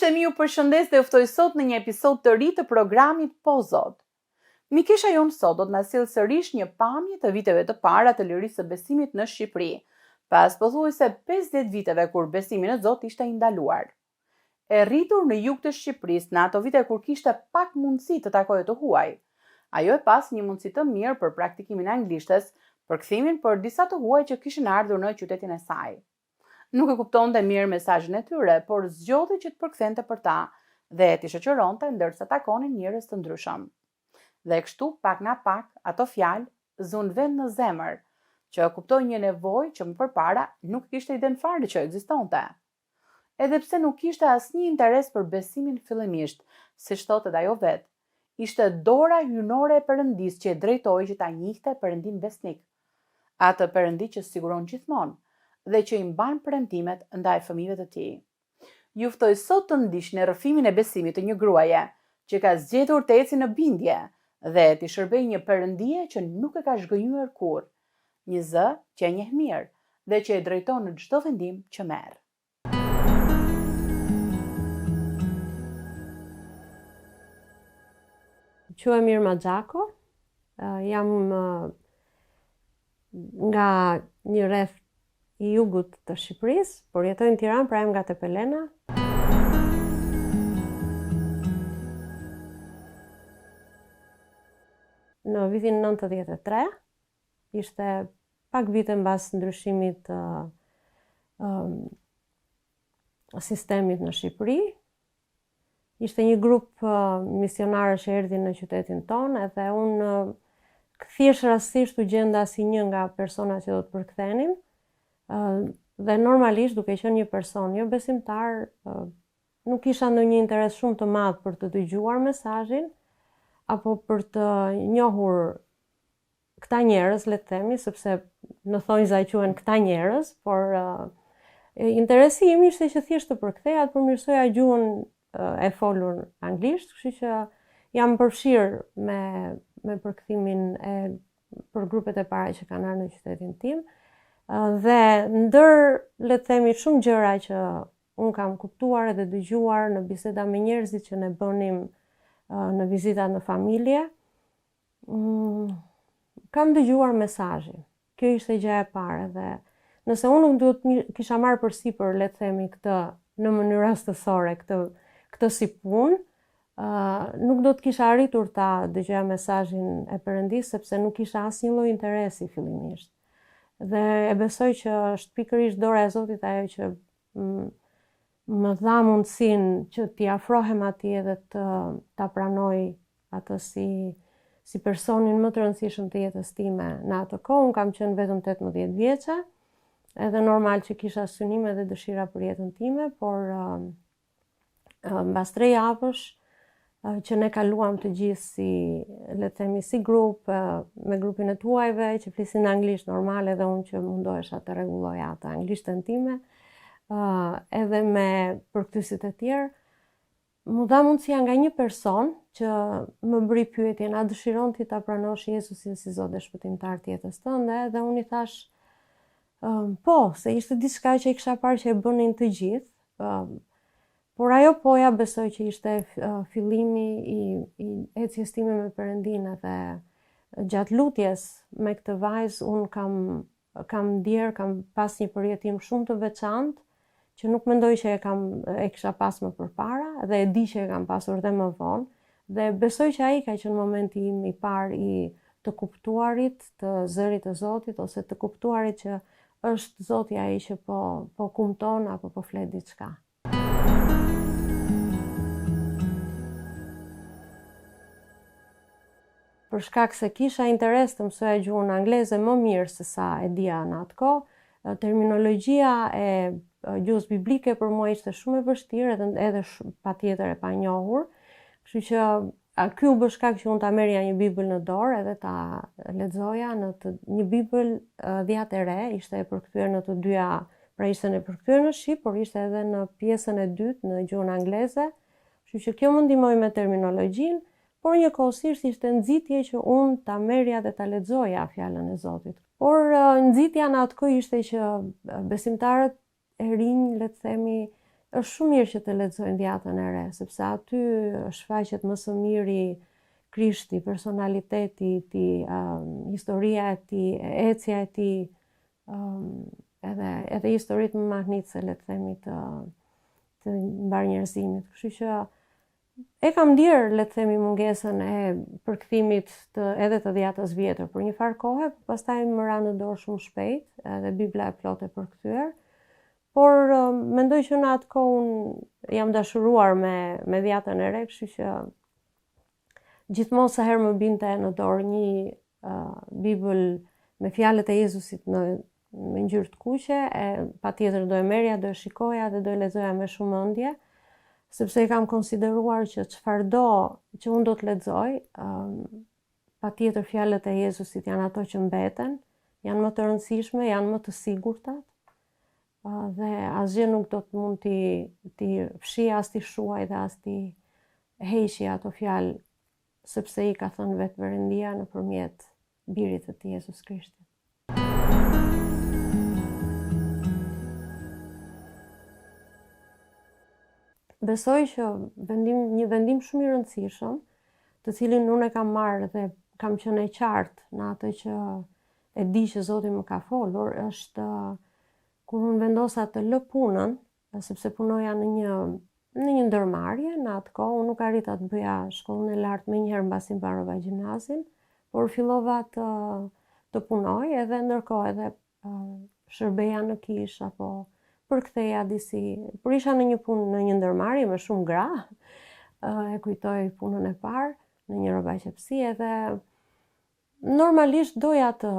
Miqtë e mi ju përshëndes dhe ju ftoj sot në një episod të ri të programit Po Zot. Mikesha jonë sot do të na sjellë sërish një pamje të viteve të para të lirisë së besimit në Shqipëri, pas pothuajse 50 viteve kur besimi në Zot ishte i ndaluar. E rritur në jug të Shqipërisë në ato vite kur kishte pak mundësi të takoje të huaj, ajo e pa si një mundësi të mirë për praktikimin e anglishtes, përkthimin për disa të huaj që kishin ardhur në qytetin e saj. Nuk e kuptonte mirë mesazhin e tyre, por zgjodhi që të përkthente për ta dhe t'i shoqëronte ndërsa takonin njerëz të ndryshëm. Dhe kështu, pak nga pak, ato fjalë zunë vend në zemër, që kuptoi një nevojë që më përpara nuk e kishte idenë fare që ekzistonte. Edhe pse nuk kishte asnjë interes për besimin fillimisht, siç thotë edhe ajo vetë, ishte dora hyjnore e Perëndisë që e drejtoi që ta njihte Perëndinë besnik, atë Perëndi që siguron gjithmonë dhe që i mban premtimet ndaj fëmijëve të tij. Ju ftoj sot të ndiqni rrëfimin e besimit të një gruaje që ka zgjedhur të eci në bindje dhe t'i shërbejë një Perëndie që nuk e ka zhgënjyer kurrë, një zë që e njeh mirë dhe që e drejton në çdo vendim që merr. Quhem Irma Xhako, jam nga një rreth i jugut të Shqipërisë, por jetoj në Tiranë, pra jam nga Tepelena. Në vitin 93, Ishte pak vite mbas ndryshimit të um, sistemit në Shqipëri. Ishte një grup uh, misionarësh që erdhi në qytetin tonë edhe unë uh, thjesht rastësisht u gjenda si një nga personat që do të përkthenin. Uh, dhe normalisht duke qenë një person jo besimtar, uh, nuk kisha ndonjë interes shumë të madh për të dëgjuar mesazhin apo për të njohur këta njerëz, le të themi, sepse në thonjza quhen këta njerëz, por uh, interesi im ishte që thjesht të përktheja, të përmirësoja gjuhën uh, e folur anglisht, kështu që jam përfshirë me me përkthimin e për grupet e para që kanë ardhur në qytetin tim. Uh, dhe ndër, le të themi, shumë gjëra që unë kam kuptuar edhe dëgjuar në biseda me njerëzit që ne bënim në vizitat në familje, Mm, kam dëgjuar mesazhin. Kjo ishte gjëja e parë dhe nëse unë nuk do të kisha marrë përsipër, le të themi këtë në mënyrë rastësore, këtë këtë si punë, uh, nuk do të kisha arritur ta dëgjoja mesazhin e Perëndisë sepse nuk kisha asnjë lloj interesi fillimisht. Dhe e besoj që është pikërisht dora e Zotit ajo që më dha mundësinë që t'i afrohem atij edhe të ta pranoj atë si si personin më të rëndësishëm të jetës time. Në atë kohë unë kam qenë vetëm 18 vjeçe, edhe normal që kisha synime dhe dëshira për jetën time, por uh, mbas tre javësh që ne kaluam të gjithë si, le të themi, si grup, me grupin e të huajve që flisin anglisht normal edhe unë që mundohesha të rregulloja atë anglishten time, edhe me përkthyesit e tjerë, m'u dha mundësia nga një person që më bëri pyetjen, a dëshiron ti ta pranosh Jezusin si Zot dhe Shpëtimtar të jetës tënde, dhe unë i thashë, po, se ishte diçka që e kisha parë që e bënin të gjithë, Por ajo poja besoj që ishte fillimi i, i ecjes time me Perëndinë dhe gjatë lutjes me këtë vajzë unë kam kam ndier, kam pas një përjetim shumë të veçantë që nuk mendoj që e kam e kisha pas më përpara dhe e di që e kam pasur dhe më vonë dhe besoj që ai ka qenë momenti im i parë i të kuptuarit të zërit të Zotit ose të kuptuarit që është Zoti ai që po po kumton apo po flet diçka. Për shkak se kisha interes të mësoja gjuhën angleze më mirë se sa e dija në atë kohë, terminologjia e gjuhës biblike për mua ishte shumë e vështirë edhe edhe patjetër e panjohur. Kështu që A ky u bë shkak që unë ta merrja një Bibël në dorë edhe ta lexoja në të, një Bibël Dhjatë e Re, ishte e përkthyer në të dyja, pra ishte e përkthyer në shqip, por ishte edhe në pjesën e dytë në gjuhën angleze. Kështu që kjo më ndihmoi me terminologjinë, por njëkohësisht ishte nxitje që unë ta merrja dhe ta lexoja fjalën e Zotit. Por nxitja në atë kohë ishte që besimtarët e rinj, le të themi, Është shumë mirë që të lexojnë Dhjatën e Re, sepse aty shfaqet më së miri Krishti, personaliteti i tij, um, historia e tij, ecja e tij, um, edhe edhe historitë më mahnitëse le të themi të të mbarë njerëzimit. Kështu që e kam ndier, le të themi, mungesën e përkthimit të edhe të dhjatës vjetër për një farë kohe, pastaj më ra në dorë shumë shpejt, edhe Bibla e plotë e përkthyer. Por mendoj që në atë kohë unë jam dashuruar me me dhjatën e re, kështu që gjithmonë sa herë më binte në dorë një uh, Bibël me fjalët e Jezusit në me ngjyrë të kuqe, e patjetër do e merrja, do e shikoja dhe do e lexoja me shumë mendje, sepse e kam konsideruar që çfarëdo që unë do të lexoj, um, patjetër fjalët e Jezusit janë ato që mbeten, janë më të rëndësishme, janë më të sigurtat, dhe asgjë nuk do të mund t'i t'i fshijë as t'i shuajë dhe as t'i heqë ato fjalë sepse i ka thënë vetë Perëndia nëpërmjet birit të tij Jezus Krishtit. Besoj që vendim, një vendim shumë i rëndësishëm, të cilin unë e kam marrë dhe kam qenë e qartë në atë që e di që Zoti më ka folur, është kur unë vendosa të lë punën, sepse punoja në një në një ndërmarrje në atë kohë, unë nuk arrita të bëja shkollën e lartë menjëherë mbasi mbarova gjimnazin, por fillova të të punoj edhe ndërkohë edhe shërbeja në kishë apo përktheja disi, por isha në një punë në një ndërmarrje me shumë gra, e kujtoj punën e parë në një rrobaqepësi edhe Normalisht doja të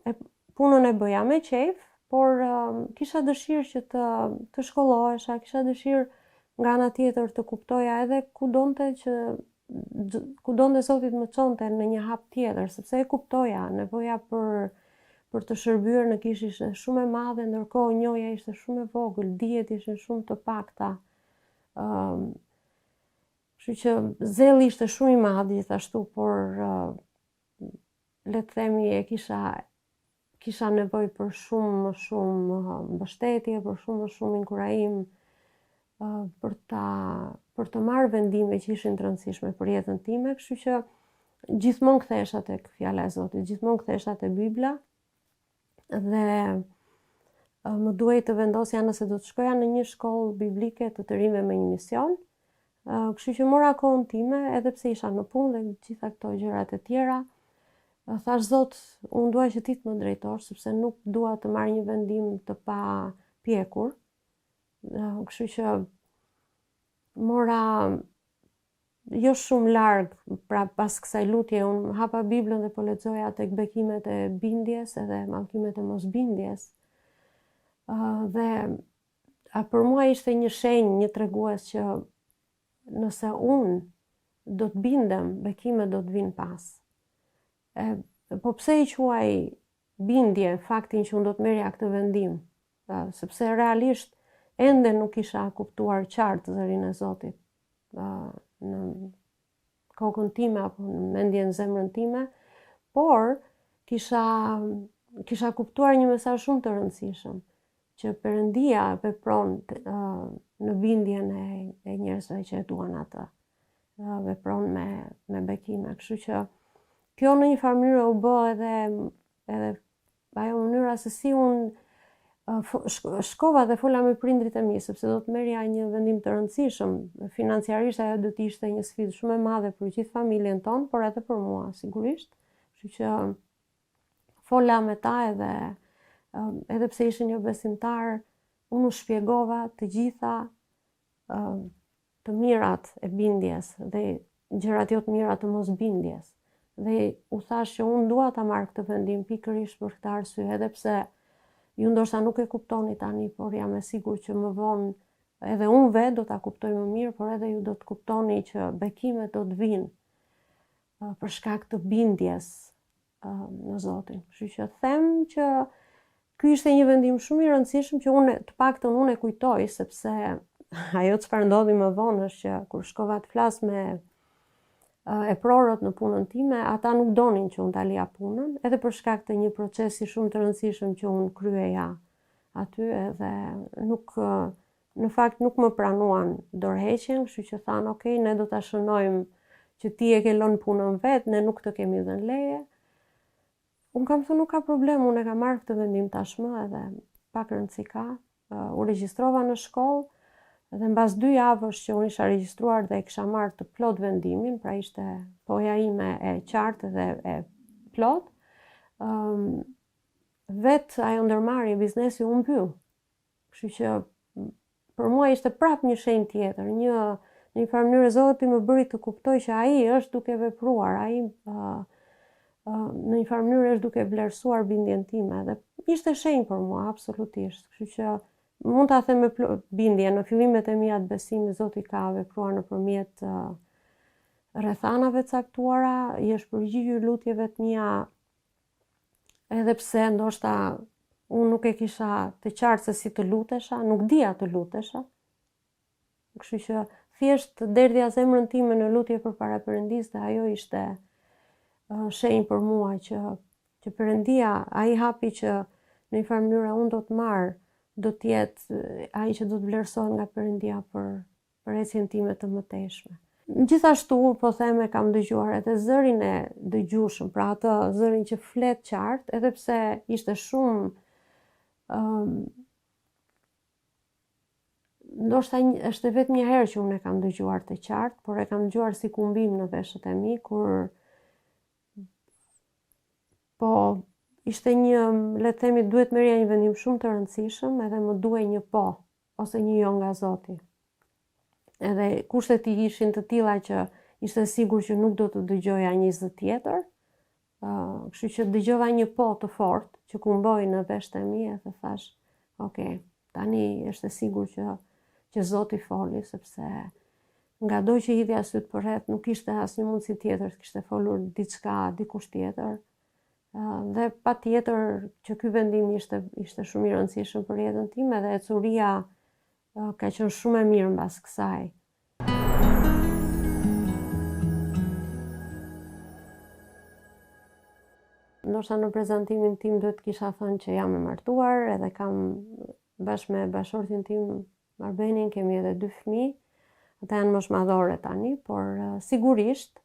e, punën e bëja me qejf, por uh, kisha dëshirë që të të shkollohesha, kisha dëshirë nga ana tjetër të kuptoja edhe ku donte që ku donte Zoti të më çonte në një hap tjetër, sepse e kuptoja nevoja për për të shërbyer në kishë ishte shumë e madhe, ndërkohë njohja ishte shumë e vogël, dijet ishin shumë të pakta. Ëm um, Kështu që zelli ishte shumë i madh gjithashtu, por uh, le të themi e kisha kisha nevojë për shumë më shumë uh, mbështetje, për shumë më shumë inkurajim uh, për ta për të marrë vendime që ishin të rëndësishme për jetën time, kështu që gjithmonë kthehesha tek fjala e Zotit, gjithmonë kthehesha te Bibla dhe më duhej të vendosja nëse do të shkoja në një shkollë biblike të të rinjve me një mision. Kështu që mora kohën time, edhe pse isha në punë dhe gjitha këto gjërat e tjera. Thashë Zot, unë dua që ti të më drejtosh, sepse nuk dua të marr një vendim të papjekur. Kështu që mora jo shumë larg, pra pas kësaj lutje, unë hapa Biblën dhe po lexoja tek bekimet e bindjes edhe mallkimet e mosbindjes. Uh, dhe a për mua ishte një shenjë, një tregues që nëse unë do të bindem, bekimet do të vijnë pas. E, po pse e quaj bindje faktin që unë do të merrja këtë vendim? Sepse realisht ende nuk kisha kuptuar qartë zërin e Zotit në kokën time apo në mendjen zemrën time, por kisha kisha kuptuar një mesazh shumë të rëndësishëm, që Perëndia vepron në bindjen e, e njerëzve që e duan atë. Vepron me me bekime, kështu që kjo në një farë mënyre u bë edhe edhe Ajo mënyra se si unë shkova dhe fola me prindërit e mi, sepse do të merrja një vendim të rëndësishëm. Financiarisht ajo do të ishte një sfidë shumë e madhe për gjithë familjen tonë, por edhe për mua, sigurisht. Kështu që fola me ta edhe edhe pse ishin jobesimtarë, unë u shpjegova të gjitha të mirat e bindjes dhe gjërat jo të mira të mosbindjes. Dhe u thashë që unë dua ta marr këtë vendim pikërisht për këtë arsye, edhe pse ju ndoshta nuk e kuptoni tani, por jam e sigurt që më vonë edhe unë vetë do ta kuptoj më mirë, por edhe ju do të kuptoni që bekimet do të vijnë për shkak të bindjes në Zotin. Kështu që them që ky ishte një vendim shumë i rëndësishëm që unë të paktën unë e kujtoj sepse ajo çfarë ndodhi më vonë është që kur shkova të flas me eprorët në punën time, ata nuk donin që unë ta lija punën, edhe për shkak të një procesi shumë të rëndësishëm që unë kryeja aty edhe nuk. Në fakt nuk më pranuan dorëheqjen, kështu që thanë, ok, ne do ta shënojmë që ti e ke lënë punën vetë, ne nuk të kemi dhënë leje. Unë kam thënë nuk ka problem, unë e kam marrë këtë vendim tashmë edhe pak rëndësi ka. U regjistrova në shkollë dhe mbas dy javësh që unë isha regjistruar dhe e kisha marrë të plotë vendimin, pra ishte poja ime e qartë dhe e plotë, um, vetë ajo ndërmarrje biznesi u mbyll. Kështu që për mua ishte prapë një shenjë tjetër, një në një farë mënyrë Zoti më bëri të kuptoj që ai është duke vepruar, ai uh, uh, në një farë mënyrë është duke vlerësuar bindjen time dhe ishte shenjë për mua absolutisht. Kështu që mund ta them me bindje në fillimet e mia të besimit Zoti ka vepruar nëpërmjet uh, rrethanave të caktuara, i është përgjigjur lutjeve të mia edhe pse ndoshta unë nuk e kisha të qartë se si të lutesha, nuk dija të lutesha. Kështu që thjesht derdhja zemrën time në lutje përpara Perëndisë dhe ajo ishte shenjë për mua që që Perëndia, ai hapi që në një farë mënyre unë do të marr, do të jetë ai që do të vlerësohet nga Perëndia për për ecjen time të mëtejshme. Gjithashtu, po them e kam dëgjuar edhe zërin e dëgjueshëm, pra atë zërin që flet qartë, edhe pse ishte shumë ëm ndoshta është e vetmja herë që unë e kam dëgjuar të qartë, por e kam dëgjuar si kumbim në veshët e mi kur po ishte një, le të themi, duhet merrja një vendim shumë të rëndësishëm, edhe më duhej një po ose një jo nga Zoti. Edhe kushtet ishin të tilla që ishte sigurt që nuk do të dëgjoja një zë tjetër. Uh, kështu që dëgjova një po të fortë që kumboi në veshët e mi edhe thashë, ok, tani është e sigurt që që Zoti foli sepse ngado që hidhja sytë përreth nuk ishte asnjë mundësi tjetër të kishte folur diçka dikush tjetër. Dhe patjetër që ky vendim ishte ishte shumë i rëndësishëm për jetën time dhe ecuria ka qenë shumë e mirë mbas kësaj. Ndoshta në prezantimin tim duhet të kisha thënë që jam e martuar edhe kam bashkë me bashkëshortin tim Arbenin kemi edhe dy fëmijë, ata janë moshëmadhore tani, por sigurisht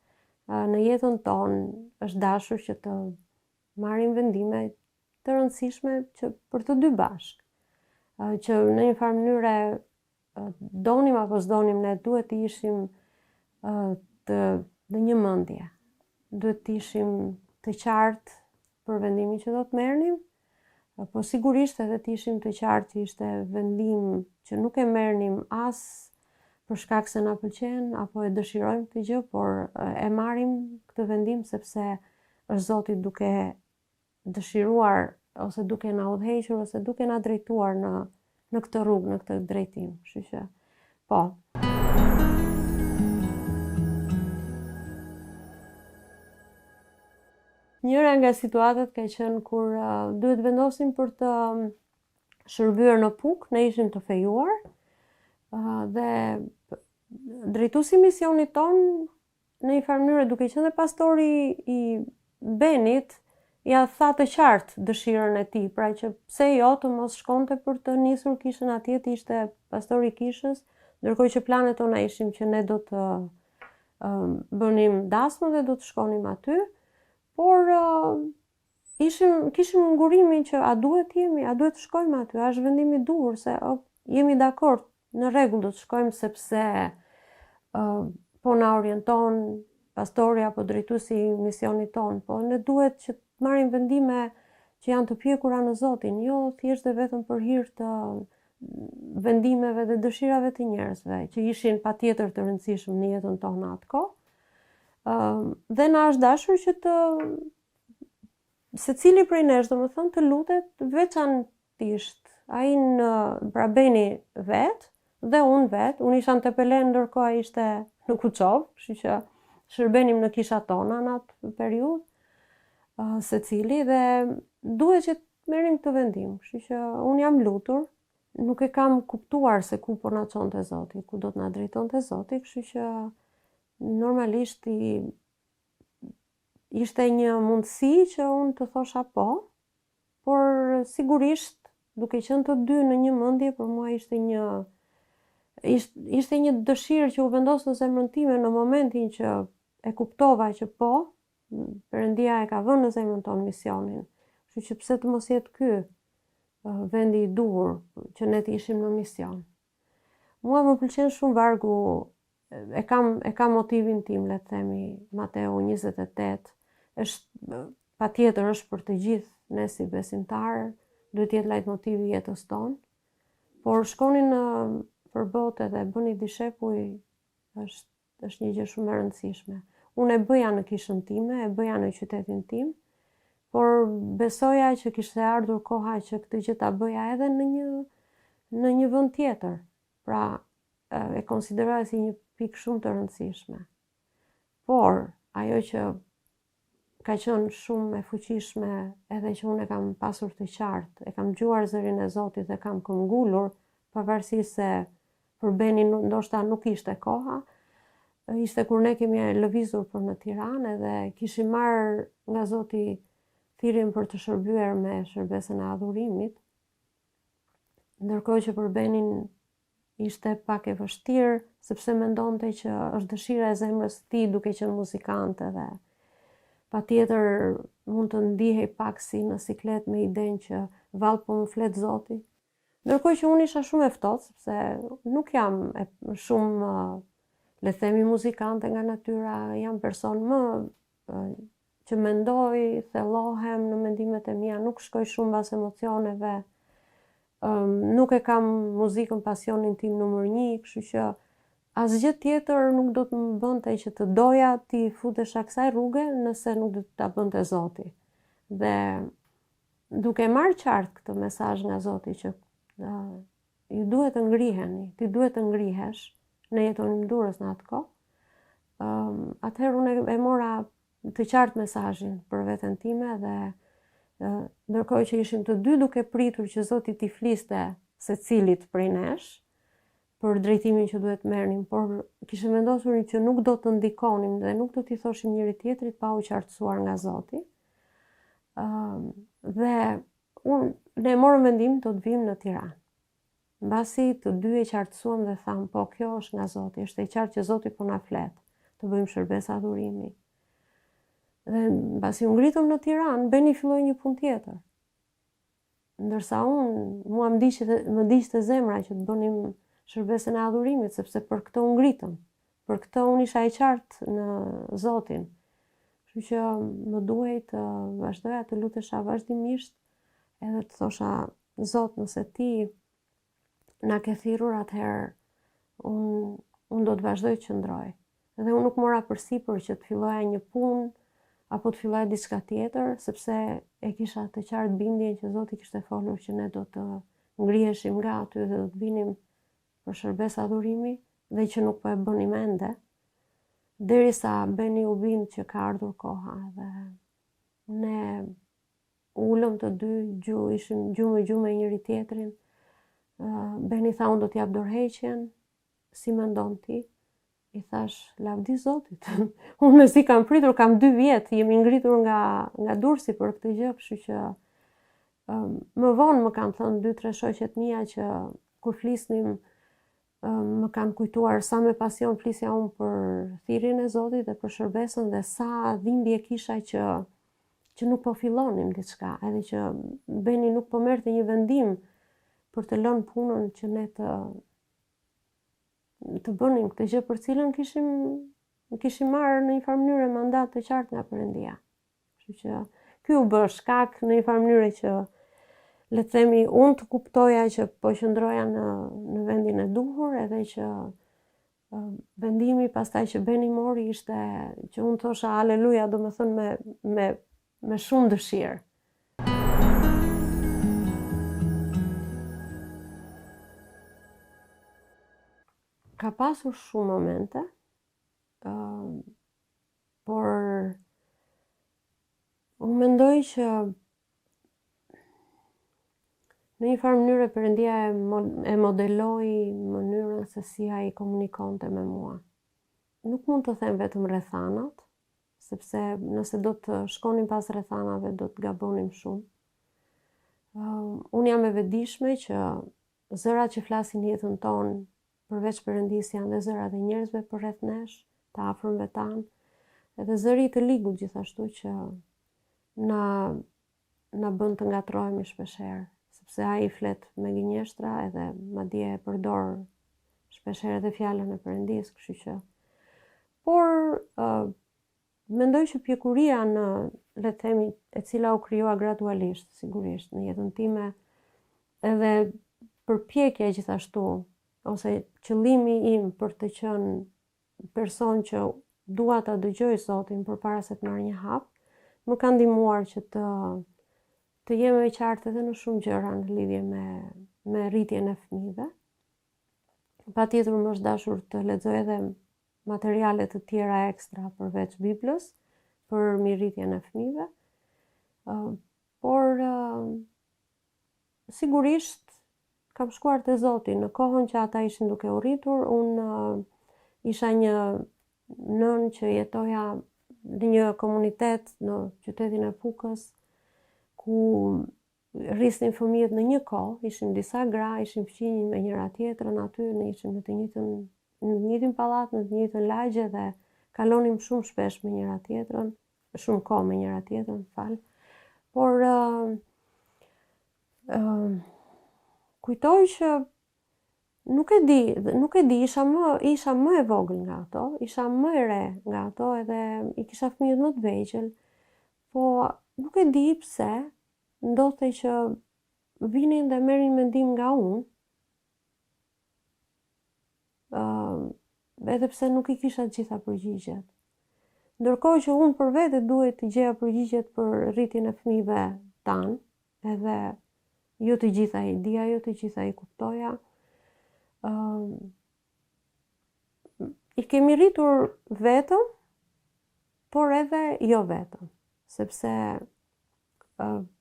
në jetën tonë është dashur që të marrim vendime të rëndësishme që për të dy bashkë. Që në një farë mënyre donim apo s'donim ne duhet të ishim të në një mendje. Duhet të ishim të qartë për vendimin që do të merrnim, Po sigurisht edhe të ishim të qartë që ishte vendim që nuk e merrnim as për shkak se na pëlqen apo e dëshirojmë këtë gjë, por e marrim këtë vendim sepse është Zoti duke dëshiruar ose duke na udhëhequr ose duke na drejtuar në në këtë rrugë, në këtë drejtim. Kështu që po. Njëra nga situatat ka qenë kur uh, duhet vendosim për të um, shërbyer në Pukë, ne ishim të fejuar uh, dhe drejtuesi i misionit tonë në një farë mënyre duke qenë dhe pastori i Benit, ia tha të qartë dëshirën e tij, pra që pse jo të mos shkonte për të nisur kishën atje, të ishte pastori i kishës, ndërkohë që planet tona ishin që ne do të bënim dasmën dhe do të shkonim aty, por ishim, kishim ngurimin që a duhet jemi, a duhet të shkojmë aty, a është vendimi i duhur, se o, jemi dakord, në rregull do të shkojmë sepse uh, po na orienton pastori apo drejtuesi i misionit tonë, po ne duhet që të marrim vendime që janë të pjekura në Zotin, jo thjesht dhe vetëm për hir të vendimeve dhe dëshirave të njerëzve, që ishin patjetër të rëndësishëm në jetën tonë në atë kohë. Dhe na është dashur që të secili prej nesh, domethënë, të lutet veçantisht. Ai në pra Beni vetë dhe unë vetë, unë isha në Tepelenë ndërkohë ai ishte në Kuçovë, kështu që shërbenim në kishat tona në atë periudhë, secili dhe duhet që Merrnim këtë vendim, kështu që unë jam lutur, nuk e kam kuptuar se ku po na çonte Zoti, ku do të na drejtonte Zoti, kështu që normalisht i ishte një mundësi që unë të thosha po, por sigurisht duke qenë të dy në një mendje për mua ishte një Ishte një dëshirë që u vendos në zemrën time në momentin që e kuptova që po, Perëndia e ka vënë në zemrën tonë misionin. Kështu që pse të mos jetë ky vendi i duhur që ne të ishim në mision. Mua më pëlqen shumë vargu e kam e kam motivin tim, le të themi Mateu 28, është patjetër është për të gjithë ne si besimtarë, duhet të jetë lajtmotivi i jetës tonë. Por shkoni nëpër botë dhe bëni dishepuj është është një gjë shumë e rëndësishme. Unë e bëja në kishën time, e bëja në qytetin tim, por besoja që kishte ardhur koha që këtë gjë ta bëja edhe në një në një vend tjetër. Pra, e konsideroja si një pikë shumë të rëndësishme. Por, ajo që ka qenë shumë e fuqishme edhe që unë e kam pasur të qartë, e kam dëgjuar zërin e Zotit dhe kam këmbgulur, pavarësisht se për Benin ndoshta nuk ishte koha, ishte kur ne kemi lëvizur për në Tiranë edhe kishim marrë nga Zoti thirrjen për të shërbyer me shërbesën e adhurimit. Ndërkohë që për Benin ishte pak e vështirë, sepse mendonte që është dëshira e zemrës së tij duke qenë muzikant edhe patjetër mund të ndihej pak si në siklet me idenë që vallë po më flet Zoti. Ndërkohë që unë isha shumë e ftohtë, sepse nuk jam e, shumë, le të themi, muzikante nga natyra, jam person më që mendoj, thellohem në mendimet e mia, nuk shkoj shumë mbas emocioneve, um, nuk e kam muzikën pasionin tim numër një, kështu që asgjë tjetër nuk do të më bënte që të doja t'i futesha kësaj rruge nëse nuk do ta bënte Zoti. Dhe duke marrë qartë këtë mesazh nga Zoti që uh, ju duhet të ngriheni, ti duhet të ngrihesh, ne jetonim në Durrës në atë kohë, um, atëherë unë e mora të qartë mesazhin për veten time dhe ndërkohë që ishim të dy duke pritur që Zoti t'i fliste secilit prej nesh për drejtimin që duhet merrnim, por kishim vendosur që nuk do të ndikonim dhe nuk do t'i thoshim njëri tjetrit pa u qartësuar nga Zoti. Ëm dhe unë ne morëm vendim do të vijmë në Tiranë. Mbasi të dy e qartësuam dhe thamë, po, kjo është nga Zoti, është e qartë që Zoti po na flet, të bëjmë shërbesë adhurimi. Dhe mbasi u ngritëm në Tiranë, Beni filloi një punë tjetër. Ndërsa unë, mua më digjte, më digjte zemra që të bënim shërbesën e adhurimit, sepse për këtë u ngritëm. Për këtë unë isha e qartë në Zotin. Kështu që më duhej të vazhdoja të lutesha vazhdimisht edhe të thosha Zot, nëse ti na ke thirrur atëherë unë unë do të vazhdoj të qëndroj. Dhe unë nuk mora përsipër që të filloja një punë apo të filloja diçka tjetër, sepse e kisha të qartë bindjen që Zoti kishte folur që ne do të ngriheshim nga aty dhe do të vinim për shërbesë adhurimi dhe që nuk po e bënim ende, derisa Beni u bind që ka ardhur koha dhe ne u ulëm të dy, gju, ishim gju më gju me njëri tjetrin. Beni tha unë do të jap dorëheqjen, si mendon ti? I thashë, lavdi Zotit. unë mezi kam pritur, kam dy vjet, jemi ngritur nga, nga Durrësi për këtë gjë, kështu që um, më vonë më kanë thënë dy, tre shoqet mia që kur flisnim më kanë kujtuar sa me pasion flisja unë për thirrjen e Zotit dhe për shërbesën dhe sa dhimbje kisha që që nuk po fillonim diçka, edhe që Beni nuk po merrte një vendim për të lënë punën që ne të të bënim këtë gjë për cilën kishim kishim marrë në një farë mënyre mandat të qartë nga Perëndia. Kështu që ky u bë shkak në një farë mënyre që le të themi unë të kuptoja që po qëndroja në në vendin e duhur edhe që vendimi pastaj që Beni mori ishte që unë thosha aleluja, domethënë me me me shumë dëshirë. Ka pasur shumë momente, uh, por unë mendoj që në një farë mënyre Perëndia e, e modeloi mënyrën se si ai komunikonte me mua. Nuk mund të them vetëm rrethanat, sepse nëse do të shkonim pas rrethanave do të gabonim shumë. Uh, unë jam e vetëdijshme që zërat që flasin në jetën tonë. Përveç Perëndisë janë dhe zërat e njerëzve përreth nesh, të afërmve tanë, edhe zëri i të ligut gjithashtu që na na bën të ngatërrohemi shpeshherë, sepse ai flet me gënjeshtra edhe madje e përdor shpeshherë edhe fjalën e Perëndisë, kështu që por uh, mendoj që pjekuria në le të themi e cila u krijua gradualisht, sigurisht në jetën time, edhe përpjekja gjithashtu ose qëllimi im për të qenë person që dua ta dëgjoj Zotin përpara se të marr një hap, më ka ndihmuar që të të jem e qartë edhe në shumë gjëra në lidhje me me rritjen e fëmijëve. Patjetër më është dashur të lexoj edhe materiale të tjera ekstra përveç Biblës për mirërritjen e fëmijëve. Uh, por uh, Sigurisht, kam shkuar te Zoti në kohën që ata ishin duke u rritur, unë isha një nënë që jetoja në një komunitet në qytetin e Pukës, ku rrisnin fëmijët në një kohë, ishim disa gra, ishim fqinjë me njëra tjetrën aty, ne ishim në të njëjtën në të njëjtin pallat, në të njëjtën lagje dhe kalonim shumë shpesh me njëra tjetrën. shumë kohë me njëra tjetrën, fal. Por uh, uh, kujtoj që nuk e di, nuk e di, isha më isha më e vogël nga ato, isha më e re nga ato edhe i kisha fëmijët më të vegjël. Po nuk e di pse ndodhte që vinin dhe merrin mendim nga unë. Uh, edhe pse nuk i kisha të gjitha përgjigjet. Ndërkohë që unë për vete duhej të gjeja përgjigjet për rritjen e fëmijëve tanë, edhe jo të gjitha i dija, jo të gjitha i kuptoja. Uh, I kemi rritur vetëm, por edhe jo vetëm, sepse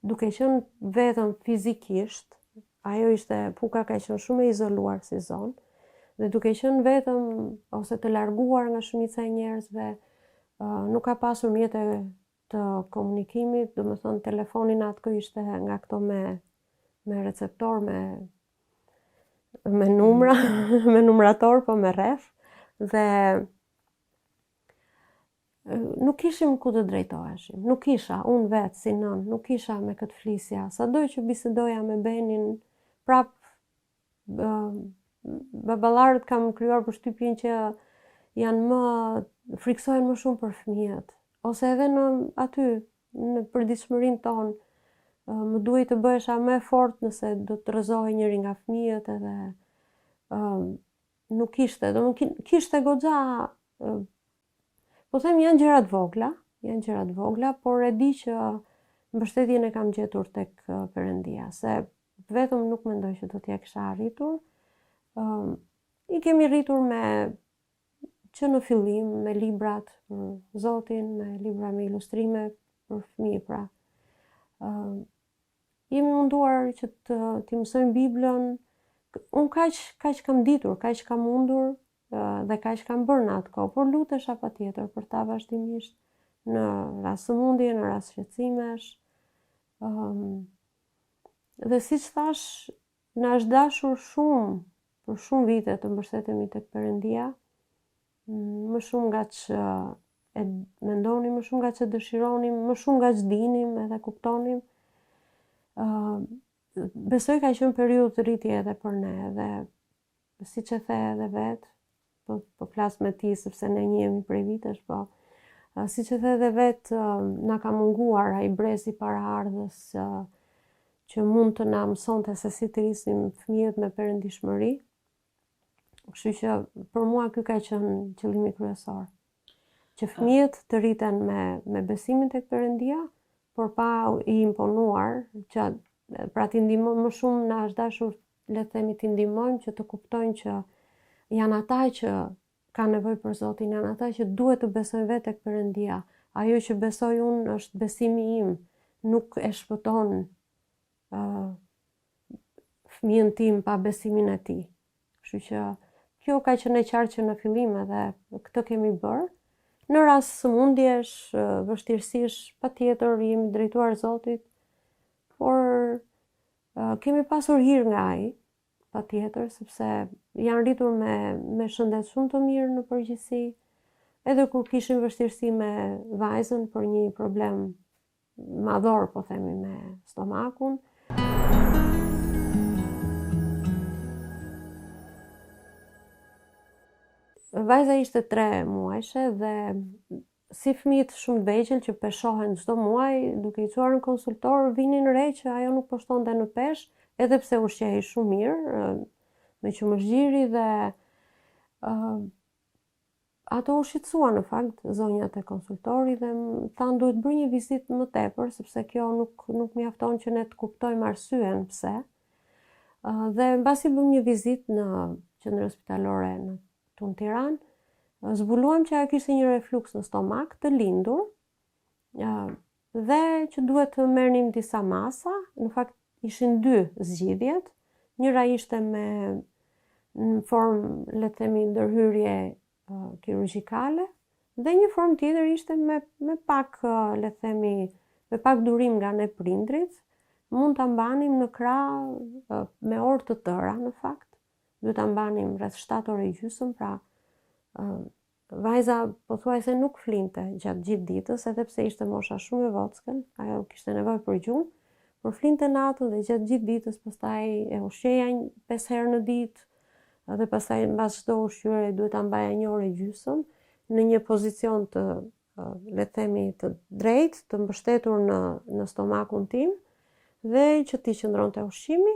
duke qenë vetëm fizikisht, ajo ishte, Puka ka qenë shumë e izoluar si zonë, dhe duke qenë vetëm ose të larguar nga shumica e njerëzve, nuk ka pasur mjete të komunikimit, domethënë telefoni në atë kohë ishte nga këto me, me receptor, me, me numra, mm. me numrator, po me rreth, dhe Nuk kishim ku të drejtoheshim. Nuk kisha, unë vetë si nënë, nuk kisha me kë të flisja. Sado që bisedoja me Benin, prap baballarët kam krijuar përshtypjen që janë më frikësohen më shumë për fëmijët ose edhe në aty në përditshmërinë tonë më duhej të bëhesha më e fortë nëse do të rrëzohej njëri nga fëmijët edhe nuk kishte, domethënë kishte goxha Po them janë gjëra të vogla, janë gjëra të vogla, por e di që mbështetjen e kam gjetur tek Perëndia, se vetëm nuk mendoj që do t'ia kisha arritur. Ëm i kemi rritur me që në fillim me librat për Zotin, me libra me ilustrime për fëmijë pra. Ëm Jemi munduar që të t'i mësojmë Biblën. Unë kaq kaq kam ditur, kaq kam mundur dhe kaq kam bërë në atë kohë, por lutesha patjetër për ta vazhdimisht në rast sëmundje, në rast shqetësimesh. Um, dhe siç thashë, na është dashur shumë, për shumë vite të mbështetemi tek Perëndia, më shumë nga që e mendonim, më shumë nga që dëshironim, më shumë nga që dinim edhe kuptonim. Uh, besoj ka qenë periudhë rritje edhe për ne, edhe siç e the edhe vetë, po, po flas me ti sepse ne njihemi prej vitesh, po uh, siç e the edhe vetë, uh, na ka munguar ai brezi paraardhës uh, që mund të na mësonte se si të rrisim fëmijët me perëndishmëri. Kështu që për mua ky ka qenë qëllimi kryesor. Që fëmijët të rriten me me besimin tek Perëndia, por pa i imponuar, që pra t'i ndihmojmë më shumë na është dashur le të themi t'i ndihmojmë që të kuptojnë që janë ata që kanë nevojë për Zotin, janë ata që duhet të besojnë vetë tek Perëndia. Ajo që besoj unë është besimi im, nuk e shpëton uh, fëmijën tim pa besimin e tij. Kështu që kjo ka qenë e qartë që në fillim edhe këtë kemi bërë. Në rast sëmundjesh, vështirësish, patjetër jemi drejtuar Zotit, por kemi pasur hir nga ai. patjetër, sepse janë rritur me, me shëndet shumë të mirë në përgjithësi, edhe kur kishim vështirësi me vajzën për një problem madhor, po themi, me stomakun. Vajza ishte 3 muajshe dhe si fëmijët shumë të vegjël që peshohen çdo muaj, duke i çuar në konsultor, vinin re që ajo nuk po shtonte në peshë, edhe pse ushqehej shumë mirë, me qumësht gjiri dhe uh, ato u shqetësuan në fakt zonjat e konsultorit dhe më thanë duhet bërë një vizitë më tepër sepse kjo nuk nuk mjafton që ne të kuptojmë arsyen pse. Uh, dhe mbasi bëmë një vizitë në qendrën spitalore në këtu në Tiranë, zbuluam që ajo kishte një refluks në stomak të lindur dhe që duhet të merrnim disa masa, në fakt ishin dy zgjidhjet, njëra ishte me në formë, le të themi, ndërhyrje kirurgjikale dhe një formë tjetër ishte me me pak, le të themi, me pak durim nga ne prindrit, mund ta mbanim në krah me orë të tëra në fakt, Duhet ta mbanim rreth 7 orë e gjysmë, pra vajza pothuajse nuk flinte gjatë gjithë ditës, edhe pse ishte mosha shumë e vockël, ajo kishte nevojë për gjumë, por flinte natën dhe gjatë gjithë ditës pastaj e ushqeja 5 herë në ditë, dhe pastaj mbas çdo ushqyerje duhet ta mbaja një orë e gjysmë në një pozicion të le të themi të drejtë, të mbështetur në në stomakun tim dhe që t'i qëndronte ushqimi.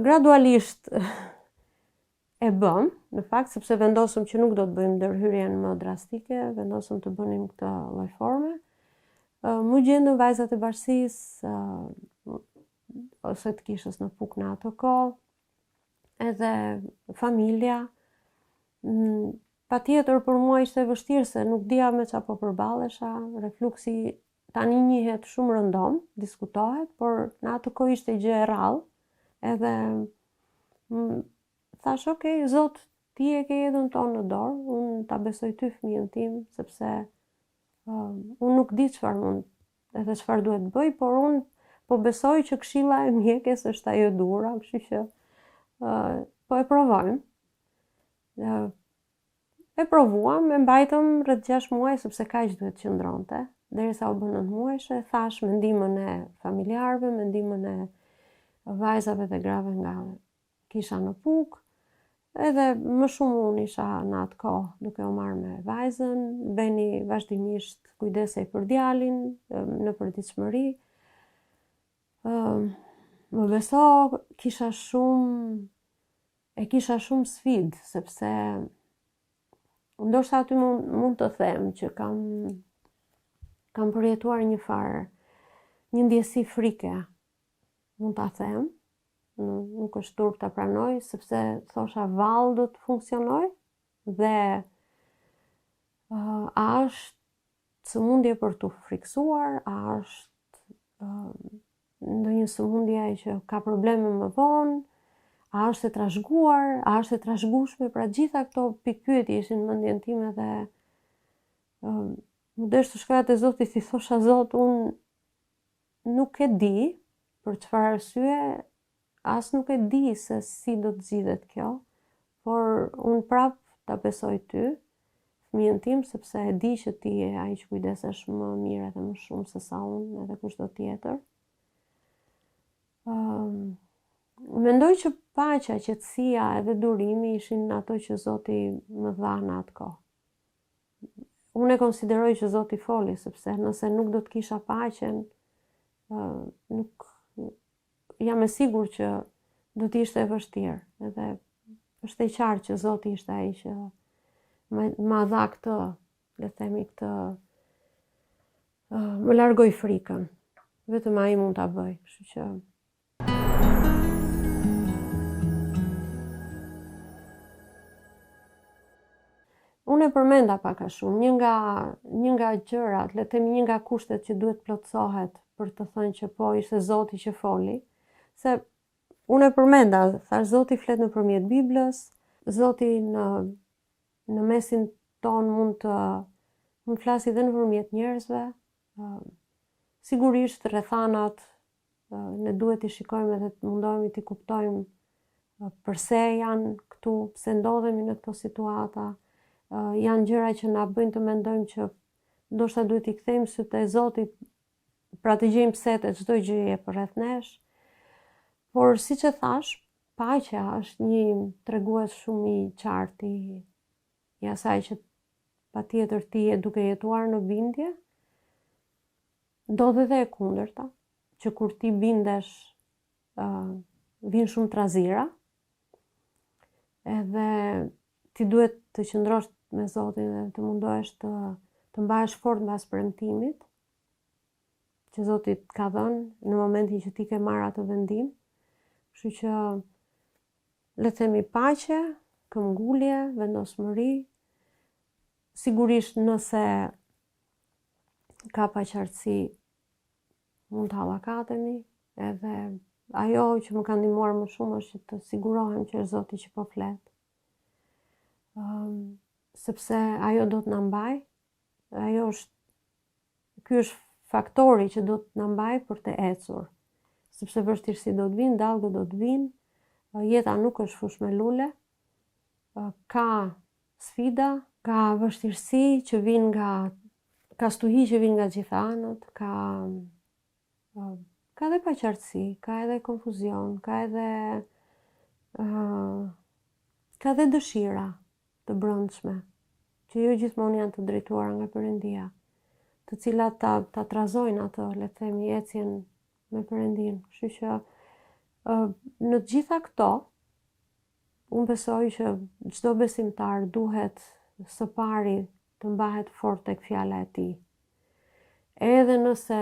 Gradualisht e bëmë, në fakt, sepse vendosëm që nuk do të bëjmë ndërhyrjen më drastike, vendosëm të bënim këtë lloj forme. M'u gjendën vajzat e bashkësisë, ose të kishës në Pukë në atë kohë, edhe familja. Mm, patjetër për mua ishte e vështirë se nuk dija me ça po përballesha, refluksi Tani njihet shumë rëndom, diskutohet, por në atë kohë ishte gjë e rrallë, edhe mm, thashë, ok, Zot, ti e ke jetën tonë në dorë, unë ta besoj ty fëmijën tim, sepse uh, unë nuk di çfarë mund edhe çfarë duhet të bëj, por unë po besoj që këshilla e mjekes është ajo e duhura, kështu që uh, po e provojmë. Uh, E provuam, e mbajtëm rreth 6 muaj sepse kaq duhet të qëndronte, derisa u bë 9 muajshe, thashë me ndihmën e familjarëve, me ndihmën e vajzave dhe grave nga kisha në Pukë, edhe më shumë unë isha në atë kohë duke u marrë me vajzën, Beni vazhdimisht kujdesej për djalin në përditshmëri. Më beso, kisha shumë E kisha shumë sfidë, sepse ndoshta aty mund, mund të them që kam kam përjetuar një farë një ndjesi frike, mund ta them, nuk është turp ta pranoj, sepse thosha vallë do të funksionojë dhe uh, a është sëmundje për t'u frikësuar, a është uh, ndonjë sëmundje që ka probleme më vonë, a është e trashëguar, a është e trashëgueshme, pra gjitha këto pikëpyetje ishin në mendjen time dhe uh, m'u desh të shkoja te Zoti t'i thosha Zot, unë nuk e di për çfarë arsye, as nuk e di se si do të zgjidhet kjo, por unë prap ta besoj ty, fëmijën tim, sepse e di që ti je ai që kujdesesh më mirë edhe më shumë se sa unë edhe kushdo tjetër. Um, mendoj që paqja, qetësia edhe durimi ishin ato që Zoti më dha në atë kohë. Unë e konsideroj që Zoti foli, sepse nëse nuk do të kisha paqen, uh, nuk jam e sigurt që do të ishte e vështirë. Edhe është e qartë që Zoti ishte ai që më, ma dha këtë, le të themi këtë, uh, më largoi frikën. Vetëm ai mund ta bëjë, kështu që Unë e përmenda pak a shumë, një nga një nga gjërat, le të themi një nga kushtet që duhet plotësohet për të thënë që po ishte Zoti që foli, se unë e përmenda, thashë Zoti flet nëpërmjet Biblës, Zoti në në mesin tonë mund të mund të flasi dhe nëpërmjet njerëzve, sigurisht rrethanat ne duhet t'i shikojmë edhe të mundohemi t'i kuptojmë. Përse janë këtu, pse ndodhemi në këto situata, janë gjëra që na bëjnë të mendojmë që ndoshta duhet t'i kthejmë sytë e Zotit, pra të gjejmë pse-të e çdo gjëje përreth nesh. Por siç e thashë, paqja është një tregues shumë i qartë i, i asaj që patjetër ti je duke jetuar në bindje. Ndodh edhe e kundërta, që kur ti bindesh uh, vijnë shumë trazira, edhe ti duhet të qëndrosh me Zotin dhe të mundohesh të, të mbahesh fort mbas premtimit, që Zoti të ka dhënë në momentin që ti ke marrë atë vendim. Kështu që le të themi paqe, këmbgulje, vendosmëri. Sigurisht nëse ka paqartësi mund të hallakatemi, edhe ajo që më ka ndihmuar më shumë është që të sigurohem që është Zoti që po flet. Um, sepse ajo do të na mbajë, ajo është ky është faktori që do të na mbajë për të ecur. Sepse vështirësitë do të vijnë, dallgët do të vijnë, jeta nuk është fushë me lule, ka sfida, ka vështirësi që vijnë nga ka stuhi që vijnë nga gjitha anët, ka ka edhe paqartësi, ka edhe konfuzion, ka edhe uh, ka edhe dëshira të brendshme, që jo gjithmonë janë të drejtuara nga Perëndia, të cilat ta ta trazojnë atë, le të themi, ecjen me Perëndinë. Kështu që uh, në të gjitha këto, Unë besoj që çdo besimtar duhet së pari të mbahet fort tek fjala e tij. Edhe nëse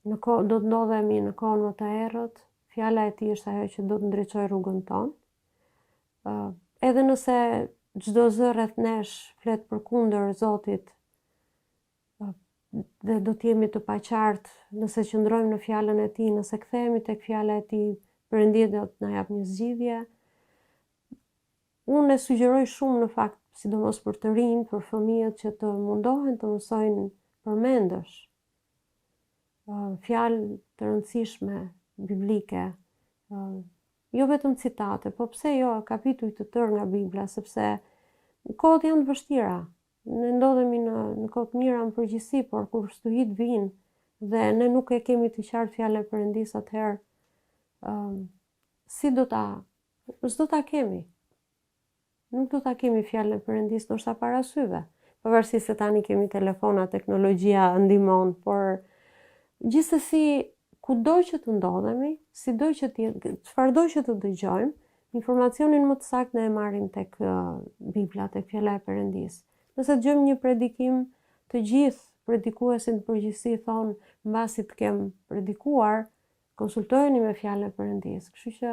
në kohë do të ndodhemi në kohën më të errët, fjala e tij është ajo që do të ndriçojë rrugën tonë. Ë edhe nëse çdo zë rreth nesh flet përkundër Zotit, dhe do të jemi të paqartë nëse qëndrojmë në fjalën e tij, nëse kthehemi tek fjala e tij, Perëndia do të na japë një zgjidhje. Unë e sugjeroj shumë në fakt, sidomos për të rinj, për fëmijët që të mundohen të mësojnë përmendësh fjalë të rëndësishme biblike, jo vetëm citate, po pse jo kapituj të tërë nga Bibla, sepse kohët janë të vështira. Ne ndodhemi në në kohë të mira në përgjithësi, por kur stuhitë vijnë dhe ne nuk e kemi të qartë fjalën e Perëndisë atëherë ëm si do ta s'do ta kemi. Nuk do ta kemi fjalën e Perëndisë ndoshta para syve. Pavarësisht se tani kemi telefona, teknologjia ndihmon, por gjithsesi kudo që të ndodhemi, sido që të jetë, çfarëdo që të dëgjojmë, Informacionin më të saktë ne e marrim tek Bibla, tek fjala e Perëndisë. Nëse dëgjojmë një predikim, të gjithë predikuesit në përgjithësi thonë mbasi të kem predikuar, konsultojeni me fjalën e Perëndisë. Kështu që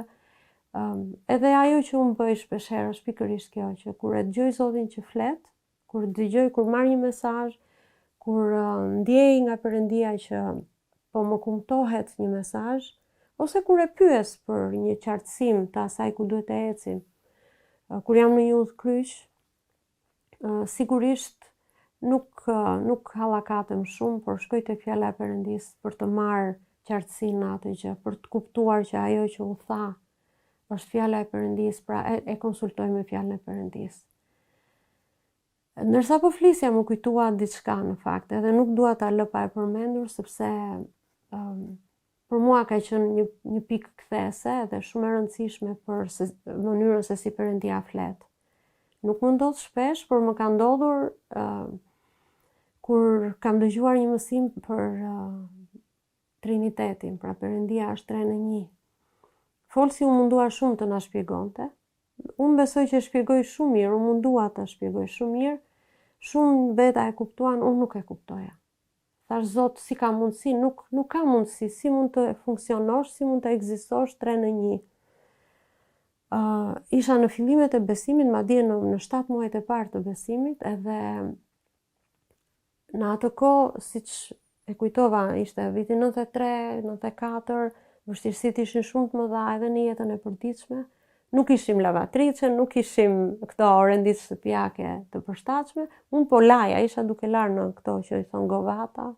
um, edhe ajo që unë bëj shpesh herë është pikërisht kjo, që kur e dëgjoj Zotin që flet, Kur dëgjoj, kur marr një mesazh, kur ndjej nga Perëndia që po më kumtohet një mesazh, ose kur e pyes për një qartësim të asaj ku duhet të ecim. Kur jam në një udhëkryq, sigurisht nuk nuk hallakatem shumë, por shkoj tek fjala e Perëndisë për të marrë qartësinë në atë gjë, për të kuptuar që ajo që u tha është fjala e Perëndisë, pra e, e konsultoj me fjalën e Perëndisë. Ndërsa po flisja m'u kujtua diçka në fakt, edhe nuk dua ta lë pa e përmendur sepse um, për mua ka qenë një një pikë kthese dhe shumë e rëndësishme për se, mënyrën se si Perëndia flet. Nuk më ndodh shpesh, por më ka ndodhur uh, kur kam dëgjuar një mësim për uh, Trinitetin, pra Perëndia është tre në një. Folësi u mundua shumë të na shpjegonte, Unë besoj që e shpjegoi shumë mirë, u mundua ta shpjegojë shumë mirë, shumë veta e kuptuan, unë nuk e kuptoja. Thashë Zot, si ka mundësi, nuk, nuk ka mundësi, si mund të funksionosh, si mund të ekzistosh tre në një. Uh, isha në fillimet e besimit, madje në, në 7 muajt e parë të besimit, edhe Në atë kohë, siç e kujtova, ishte viti 93, 94, vështirësitë ishin shumë të mëdha edhe në jetën e përditshme. Nuk kishim lavatriçe, nuk kishim këto orenditë shtëpiake të përshtatshme. Unë po laja, isha duke larë në këto që i thonë govata.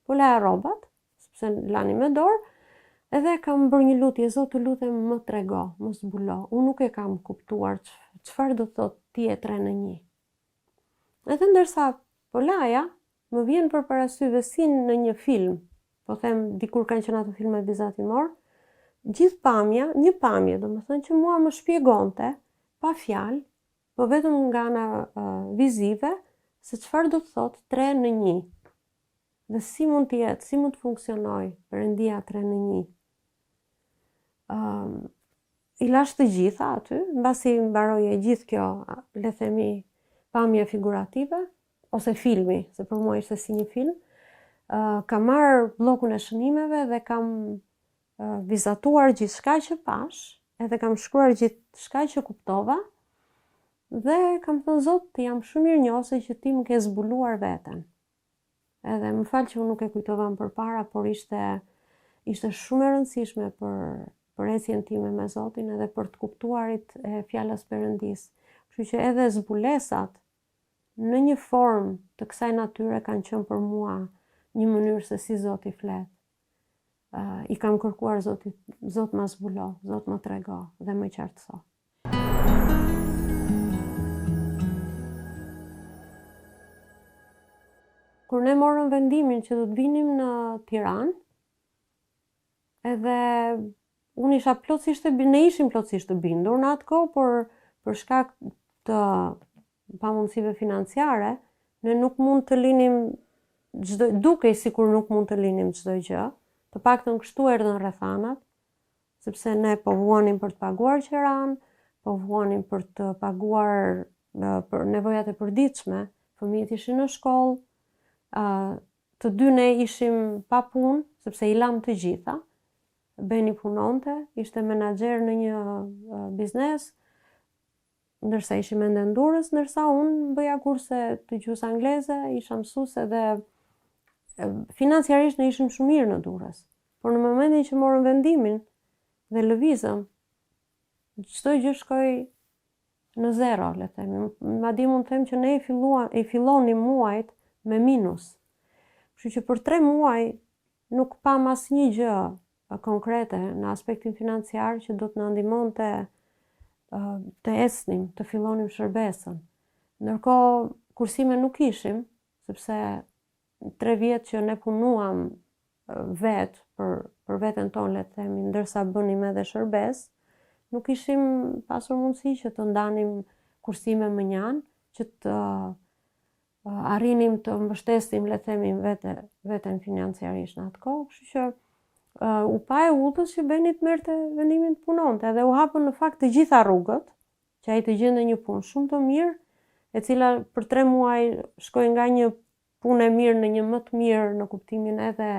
Po laja rrobat, sepse lanim me dorë. Edhe kam bërë një lutje, Zot të lutem më trego, më zbulo. Unë nuk e kam kuptuar çfarë do të thotë ti je tre në një. Edhe ndërsa po laja, më vjen përpara syve si në një film, po them dikur kanë qenë ato filmat vizatimor, gjithë pamja, një pamje, domethënë që mua më shpjegonte pa fjalë, po vetëm nga ana uh, vizive, se çfarë do të thotë tre në një. Dhe si mund të jetë, si mund të funksionojë Perëndia 3 në 1. Ëm um, i lashë të gjitha aty, mbasi mbaroi e gjithë kjo, le themi, pamje figurative ose filmi, se për mua ishte si një film. Uh, kam marrë bllokun e shënimeve dhe kam uh, vizatuar gjithçka që pashë, edhe kam shkruar gjithçka që kuptova dhe kam thënë Zot, të jam shumë mirënjohëse që ti më ke zbuluar veten. Edhe më fal që unë nuk e kujtova më përpara, por ishte ishte shumë e rëndësishme për për ecjen time me Zotin edhe për të kuptuarit e fjalës Perëndisë. Kështu që edhe zbulesat në një formë të kësaj natyre kanë qenë për mua një mënyrë se si Zoti flet. Uh, I kam kërkuar Zotit, Zot ma zbulo, Zot më trego dhe më qartëso. Kur ne morëm vendimin që do të vinim në Tiranë, edhe unë isha plotësisht e ne ishim plotësisht të bindur në atë kohë, por për shkak të pamundësive financiare, ne nuk mund të linim çdo dukej sikur nuk mund të linim çdo gjë, të paktën kështu erdhën rrethanat, sepse ne po vuanim për të paguar qeranë, po vuanim për të paguar për nevojat e përditshme, fëmijët ishin në shkollë, të dy ne ishim pa punë, sepse i lamë të gjitha. Beni punonte, ishte menaxher në një biznes, ndërsa ishim ende në Durrës, ndërsa unë bëja kurse të gjuhës angleze, isha mësuese dhe financiarisht ne ishim shumë mirë në Durrës. Por në momentin që morëm vendimin dhe lëvizëm, çdo gjë shkoi në zero, le të themi. Madje mund të them që ne i filluam, i fillonim muajt me minus. Kështu që për 3 muaj nuk pamë asnjë gjë konkrete në aspektin financiar që do të na ndihmonte të ecnim, të fillonim shërbesën. Ndërkohë, kursime nuk kishim, sepse tre vjet që ne punuam vetë për, për veten tonë, le të themi, ndërsa bënim edhe shërbesë, nuk kishim pasur mundësi që të ndanim kursime mënjanë, që të arrinim të mbështesnim, le të themi, vete, veten financiarisht në atë kohë, kështu që uh, u pa e udhës që Beni të merrte vendimin të punonte dhe u hapën në fakt të gjitha rrugët që ai të gjente një punë shumë të mirë, e cila për tre muaj shkoi nga një punë e mirë në një më të mirë në kuptimin edhe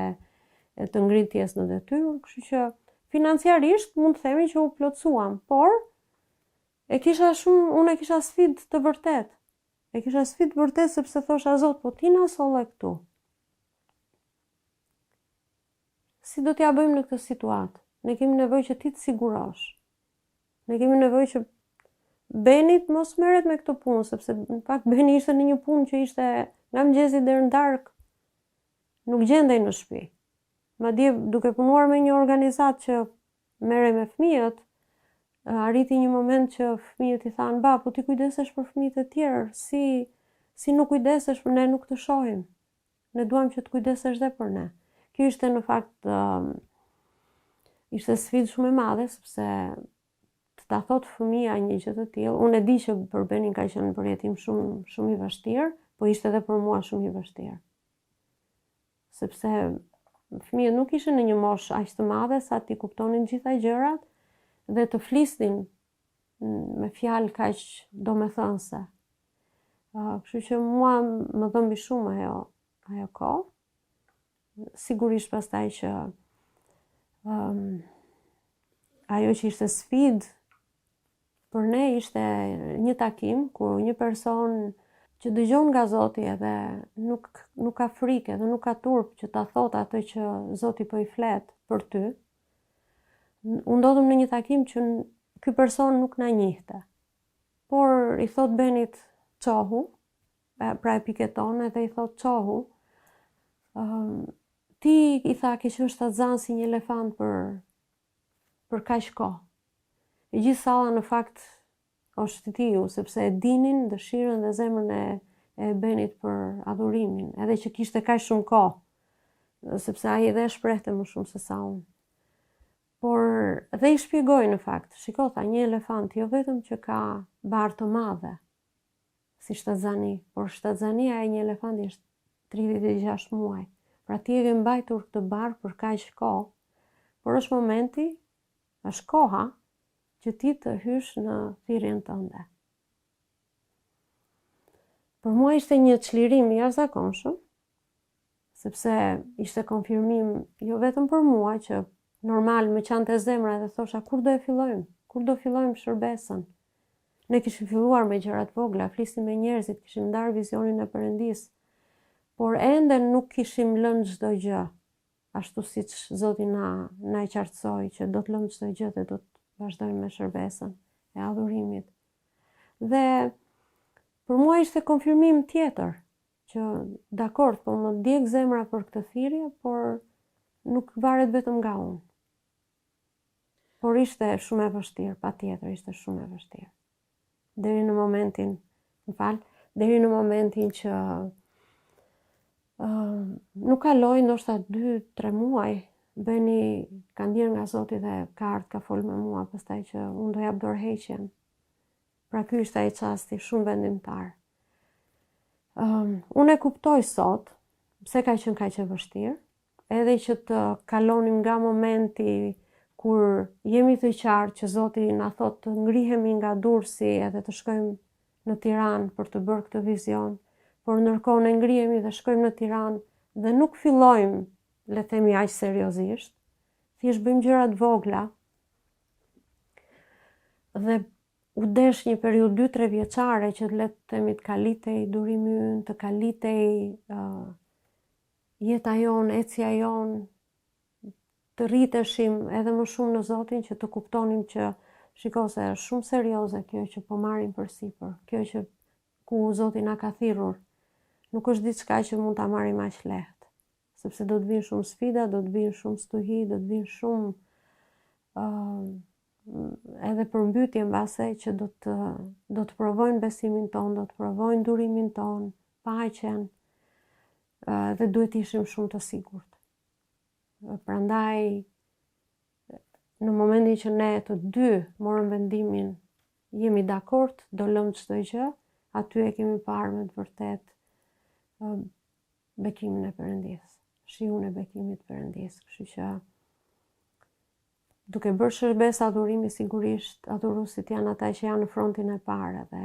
e të ngritjes në detyrë, kështu që financiarisht mund të themi që u plotësuam, por e kisha shumë, unë e kisha sfidë të vërtetë. E kisha sfidë të vërtetë sepse thosha Zot, po ti na solle këtu. Si do t'ia bëjmë në këtë situatë? Ne kemi nevojë që ti të sigurosh. Ne kemi nevojë që Beni të mos merret me këtë punë, sepse në fakt Beni ishte në një punë që ishte nga mëngjesi deri në darkë. Nuk gjendej në shtëpi. Madje duke punuar me një organizatë që merrej me fëmijët, arriti një moment që fëmijët i thanë, ba, po ti kujdesesh për fëmijët e tjerë, si, si nuk kujdesesh për ne, nuk të shohim. Ne duam që të kujdesesh dhe për ne. Kjo ishte në fakt, um, ishte sfidë shumë e madhe, sepse të ta thotë fëmija një gjë të tillë, unë e di që për Benin ka qenë përjetim shumë, shumë i vështirë, po ishte edhe për mua shumë i vështirë. Sepse fëmijët nuk ishin në një moshë aq të madhe sa t'i kuptonin gjitha gjërat dhe të flisnin me fjalë kaq domethënëse. Uh, kështu që mua më dhëmbi shumë ajo, ajo kohë. Sigurisht pastaj që um, ajo që ishte sfidë Për ne ishte një takim ku një person që dëgjon nga Zoti edhe nuk nuk ka frikë edhe nuk ka turp që ta thotë atë që Zoti po i flet për ty. U ndodhëm në një takim që ky person nuk na njihte. Por i thotë Benit çohu, pra e piketon edhe i thotë çohu, um, Ti i tha ke qenë shtatzan si një elefant për për kaq kohë. E gjithë salla në fakt oshëtiu, sepse e dinin dëshirën dhe zemrën e e Benit për adhurimin, edhe që kishte kaq shumë kohë, sepse ai edhe e shprehte më shumë se sa unë. Por dhe i shpjegoi në fakt, shiko tha, një elefant jo vetëm që ka barrë të madhe, si shtatzani, por shtatzania e një elefanti është 36 muaj. Pra ti e ke mbajtur këtë barrë për kaq kohë, por është momenti, është koha që ti të hysh në thirrjen tënde. Për mua ishte një çlirim i jashtëzakonshëm, sepse ishte konfirmim jo vetëm për mua që normal më qante zemra dhe thosha kur do e fillojmë, kur do fillojmë shërbesën. Ne kishim filluar me gjëra të vogla, flisnim me njerëzit, kishim ndarë vizionin e Perëndisë, por ende nuk kishim lënë çdo gjë, ashtu siç Zoti na na e qartësoi që do të lëmë çdo gjë dhe do të vazhdojmë me shërbesën e adhurimit. Dhe për mua ishte konfirmim tjetër, që dakord, po më djeg zemra për këtë thirrje, por nuk varet vetëm nga unë. Por ishte shumë e vështirë, patjetër, ishte shumë e vështirë. Deri në momentin, më fal, deri në momentin që uh, nuk kaloi ndoshta 2-3 muaj, Beni ka ndjerë nga Zoti dhe ka ardhë ka folë me mua, pastaj që unë do jap dorëheqjen. Pra ky ishte ai çasti shumë vendimtar. Um, unë e kuptoj sot pse ka qenë kaq e vështirë, edhe që të kalonim nga momenti kur jemi të qartë që Zoti na thotë të ngrihemi nga Durrësi edhe të shkojmë në Tiranë për të bërë këtë vizion, por ndërkohë ne ngrihemi dhe shkojmë në Tiranë dhe nuk fillojmë, le të themi aq seriozisht, thjesht bëjmë gjëra të vogla. Dhe u desh një periudhë 2-3 vjeçare që le të themi të kalitej durimi ynë, të kalitej uh, jeta jonë, ecja jonë, të rriteshim edhe më shumë në Zotin që të kuptonim që shiko se është shumë serioze kjo që po marrim përsipër, kjo që ku Zoti na ka thirrur, nuk është diçka që mund ta marrim aq lehtë, sepse do të vinë shumë sfida, do të vinë shumë stuhi, do të vinë shumë uh, edhe përmbytje mbase që do të do të provojnë besimin tonë, do të provojnë durimin tonë, paqen, dhe duhet të ishim shumë të sigurt. Prandaj në momentin që ne të dy morëm vendimin, jemi dakord, do lëmë çdo gjë, aty e kemi parë me të vërtetë bekimin e Perëndisë, shiun e bekimit të Perëndisë, kështu që duke bërë shërbesë adhurimi sigurisht adhuruesit janë ata që janë në frontin e parë dhe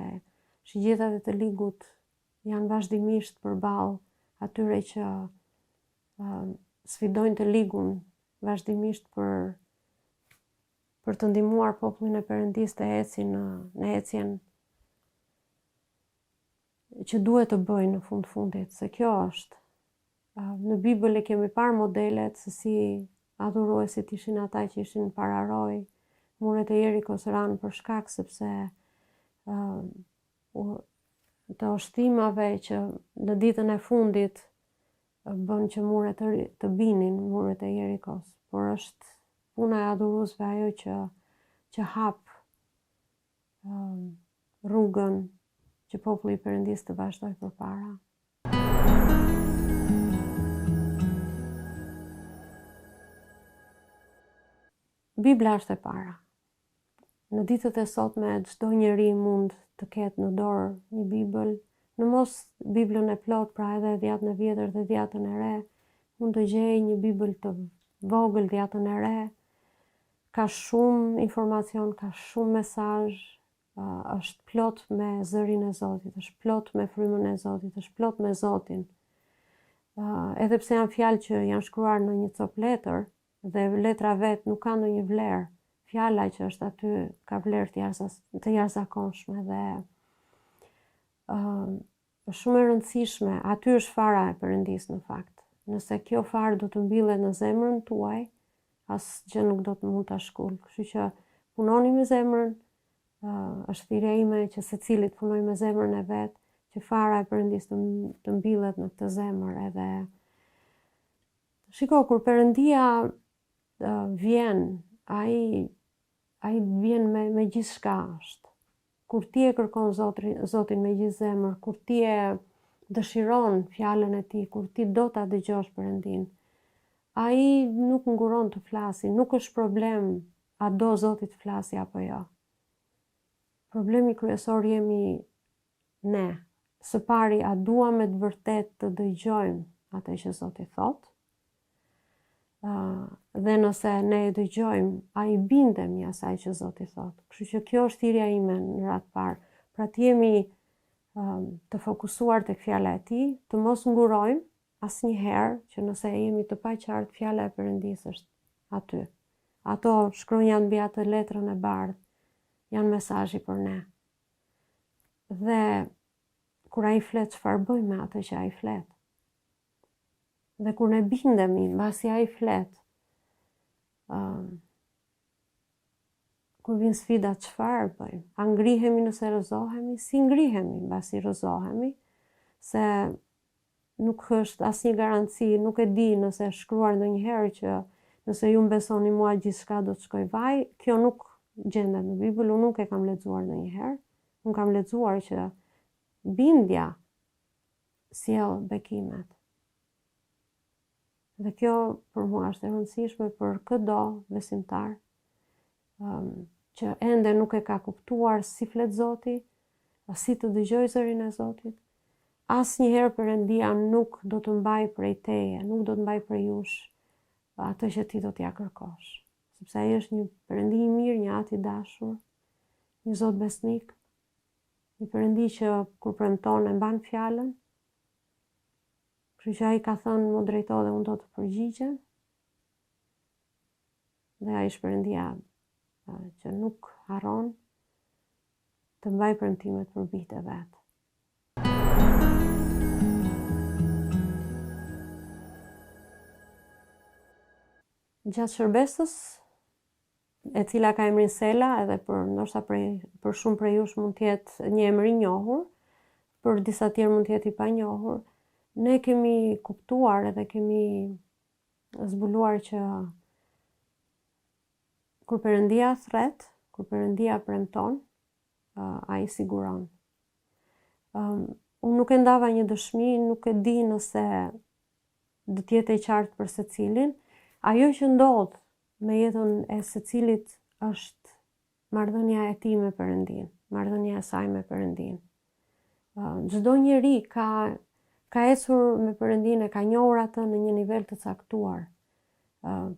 shigjetat e të ligut janë vazhdimisht përballë atyre që uh, sfidojnë të ligun vazhdimisht për për të ndihmuar popullin e Perëndisë të ecin në në ecjen që duhet të bëjnë në fund fundit, se kjo është. Në Bibël e kemi parë modelet se si adhuruesit ishin ata që ishin pararojë, muret e Jerikos ranë për shkak sepse uh, të oshtimave që në ditën e fundit bënë që muret të, të binin, muret e Jerikos, por është puna e adhuruesve ajo që që hap um, rrugën që populli i Perëndisë të vazhdojë përpara. Bibla është e para. Në ditët e sotme çdo njeri mund të ketë në dorë një Bibël, në mos Biblën e plotë, pra edhe Dhjatën e Vjetër dhe Dhjatën e Re, mund të gjejë një Bibël të vogël Dhjatën e Re. Ka shumë informacion, ka shumë mesazh, është plot me zërin e Zotit, është plot me frymën e Zotit, është plot me Zotin. Edhe pse janë fjalë që janë shkruar në një copë letër, Dhe letra vetë nuk ka ndonjë vlerë. Fjala që është aty ka vlerë të, të jashtëzakonshme dhe uh, është shumë e rëndësishme. Aty është fara e Perëndisë në fakt. Nëse kjo farë do të mbillet në zemrën tuaj, asgjë nuk do të mund ta shkulë. Kështu që punoni me zemrën, uh, është thirrja ime që secili të punojë me zemrën e vet, që fara e Perëndisë të, të mbillet në këtë zemër edhe. Shiko, kur Perëndia vjen, ai ai vjen me me gjithçka është. Kur ti e kërkon Zotrin, Zotin me gjithë zemër, kur ti e dëshiron fjalën e tij, kur ti do ta dëgjosh Perëndinë, ai nuk nguron të flasi, nuk është problem a do Zoti të flasi apo jo. Problemi kryesor jemi ne. Së pari, a duam me të vërtetë të dëgjojmë atë që Zoti thotë? Uh, dhe nëse ne e dëgjojmë, a i bindemi asaj që Zoti thotë? Kështu që kjo është thirrja ime në radhë të parë. Pra të jemi uh, të fokusuar tek fjala e tij, të mos ngurojmë asnjëherë që nëse jemi të paqartë, fjala e Perëndisë është aty. Ato shkronjat mbi atë letrën e bardhë janë mesazhi për ne. Dhe kur ai flet, çfarë bëjmë me atë që ai flet? Dhe kur ne bindemi mbasi ai flet, um, kur vijnë sfida, çfarë bëjmë? A ngrihemi nëse rrëzohemi? Si ngrihemi mbasi rrëzohemi? Se nuk është asnjë garanci, nuk e di nëse është shkruar ndonjëherë që nëse ju më besoni mua gjithçka do të shkojë vaj, kjo nuk gjendet në Bibël, unë nuk e kam lexuar ndonjëherë. Unë kam lexuar që bindja sjell bekimet. Dhe kjo për mua është e rëndësishme për këdo besimtar um, që ende nuk e ka kuptuar si flet Zoti, si të dëgjojë zërin e Zotit. Asnjëherë Perëndia nuk do të mbajë prej teje, nuk do të mbajë prej jush atë që ti do t'ia kërkosh. Sepse ai është një Perëndi i mirë, një Atë i dashur, një Zot besnik, një Perëndi që kur premton e mban fjalën. Kështu që ai ka thënë, m'u drejto dhe unë do të përgjigjem. Dhe ai është Perëndia që nuk harron të mbajë premtimet për bijtë e vet. Gjatë shërbesës, e cila ka emrin Sela, edhe për ndoshta prej për shumë prej jush mund të jetë një emër i njohur, për disa tjerë mund të jetë i panjohur. Ne kemi kuptuar edhe kemi zbuluar që kur Perëndia thërret, kur Perëndia premton, ai siguron. Um, unë nuk e ndava një dëshmi, nuk e di nëse do të jetë e qartë për secilin. Ajo që ndodh me jetën e secilit është marrëdhënia e tij me Perëndinë, marrëdhënia e saj me Perëndinë. Çdo njeri ka ka ecur me Perëndinë e ka njohur atë në një nivel të caktuar.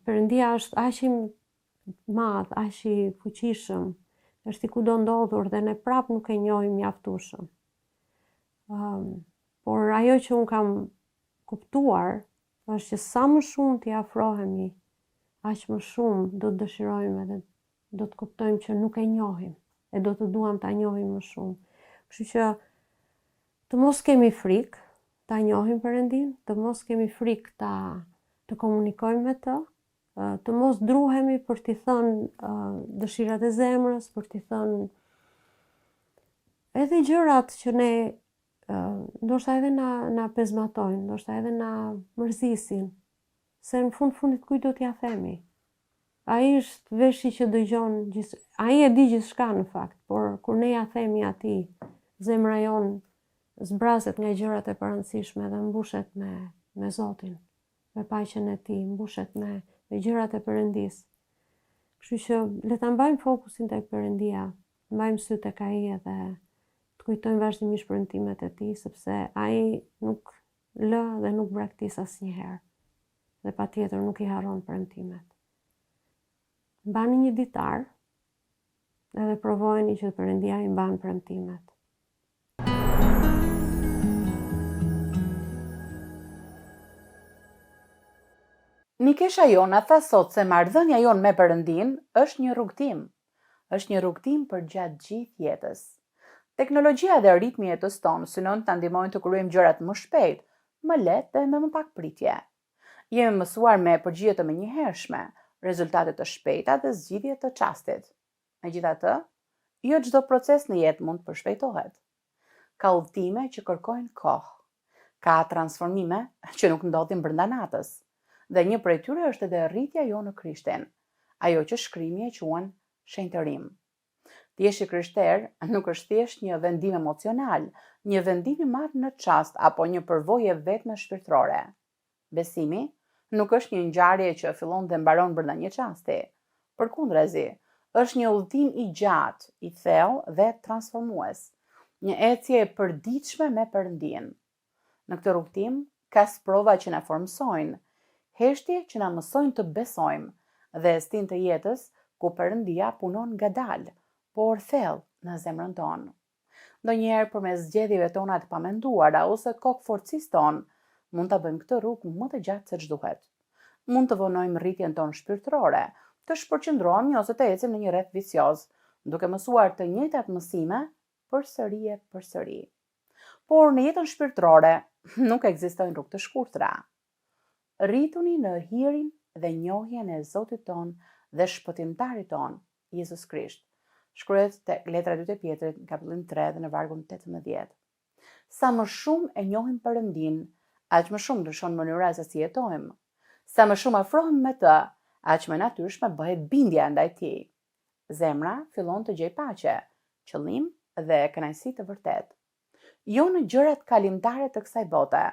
Perëndia është aq i madh, aq i fuqishëm, është i kudondodhur dhe ne prapë nuk e njohim mjaftueshëm. Um, por ajo që unë kam kuptuar është që sa më shumë t'i afrohemi, aq më shumë do të dëshirojmë edhe do të kuptojmë që nuk e njohim e do të duam ta njohim më shumë. Kështu që të mos kemi frikë ta njohim Perëndinë, të mos kemi frikë ta të komunikojmë me të, të mos druhemi për t'i thënë dëshirat e zemrës, për t'i thënë edhe gjërat që ne ndoshta edhe na na pezmatojnë, ndoshta edhe na mërzisin, se në fund fundit kujt do t'ia themi? Ai është veshi që dëgjon gjithë, ai e di gjithçka në fakt, por kur ne ia themi atij, zemra jonë zbrazet nga gjërat e parëndësishme dhe mbushet me me Zotin, me paqen e tij, mbushet me me gjërat e Perëndisë. Kështu që le ta mbajmë fokusin tek Perëndia, të mbajmë sytë tek ai edhe të kujtojmë vazhdimisht premtimet e tij, sepse ai nuk lë dhe nuk braktis asnjëherë. Dhe patjetër nuk i harron premtimet. Mbani një ditar edhe provojeni që Perëndia i mban premtimet. Mikesha jonë na tha sot se marrëdhënia jonë me Perëndinë është një rrugëtim. Është një rrugëtim përgjatë gjithë jetës. Teknologjia dhe ritmi i jetës tonë synojnë të na ndihmojnë të kryejmë gjërat më shpejt, më lehtë dhe me më pak pritje. Jemi mësuar me përgjigje të menjëhershme, rezultate të shpejta dhe zgjidhje të çastit. Megjithatë, jo çdo proces në jetë mund të përshpejtohet. Ka udhëtime që kërkojnë kohë. Ka transformime që nuk ndodhin brenda natës. Dhe një prej tyre është edhe rritja jonë në Krishtin, ajo që Shkrimi e quan shenjtërim. Të jesh i krishterë nuk është thjesht një vendim emocional, një vendim i marrë në çast apo një përvojë e vetme shpirtërore. Besimi nuk është një ngjarje që fillon dhe mbaron brenda një çasti. Përkundrazi, është një udhëtim i gjatë, i thellë dhe transformues, një ecje e përditshme me Perëndinë. Në këtë rrugëtim ka sprova që na formësojnë, heshtje që na mësojnë të besojmë dhe stinë të jetës ku Perëndia punon ngadalë, por thellë në zemrën tonë. Ndonjëherë përmes zgjedhjeve tona të pamenduara ose kokëfortësisë tonë, mund ta bëjmë këtë rrugë më të gjatë se ç'duhet. Mund të vonojmë rritjen tonë shpirtërore, të shpërqendrohemi ose të ecim në një rreth vicioz, duke mësuar të njëjtat mësime përsëri e përsëri. Por në jetën shpirtërore nuk ekzistojnë rrugë të shkurtra. Rrituni në hirin dhe njohjen e Zotit tonë dhe Shpëtimtarit tonë, Jezus Krisht. Shkruhet tek letra e dytë e Pjetrit në kapitullin 3 dhe në vargun 18. Sa më shumë e njohim Perëndinë, aq më shumë ndryshon mënyra se si jetojmë. Sa më shumë afrohemi me të, aq më e natyrshme bëhet bindja ndaj tij. Zemra fillon të gjejë paqe, qëllim dhe kënaqësi të vërtetë. Jo në gjërat kalimtare të kësaj bote,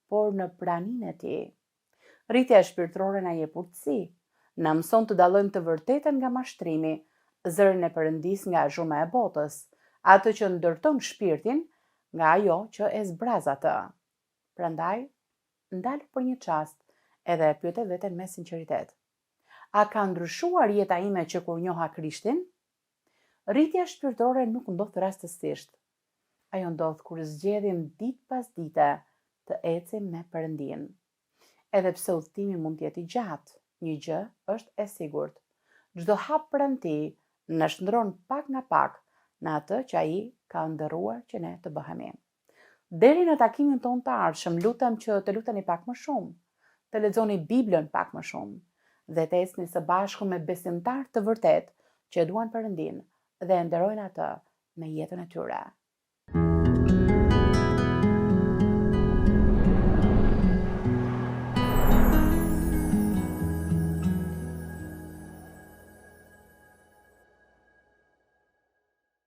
por në praninë e tij. Rritja shpirtërore na jep urtësi, na mëson të dallojmë të vërtetën nga mashtrimi, zërin e Perëndisë nga zhurma e botës, atë që ndërton shpirtin nga ajo që e zbraz atë. Prandaj, ndalu për një çast edhe pyete veten me sinqeritet. A ka ndryshuar jeta ime që kur njoha Krishtin? Rritja shpirtërore nuk ndodh rastësisht. Ajo ndodh kur zgjedhim ditë pas dite të ecim me Perëndinë. Edhe pse udhëtimi mund të jetë i gjatë, një gjë është e sigurt. Çdo hap pranë tij na shndërron pak nga pak në atë që ai ka ëndërruar që ne të bëhemi. Deri në takimin tonë të ardhshëm, lutem që të luteni pak më shumë, të lexoni Biblën pak më shumë dhe të ecni së bashku me besimtarë të vërtetë që e duan Perëndinë dhe e nderojnë atë me jetën e tyre.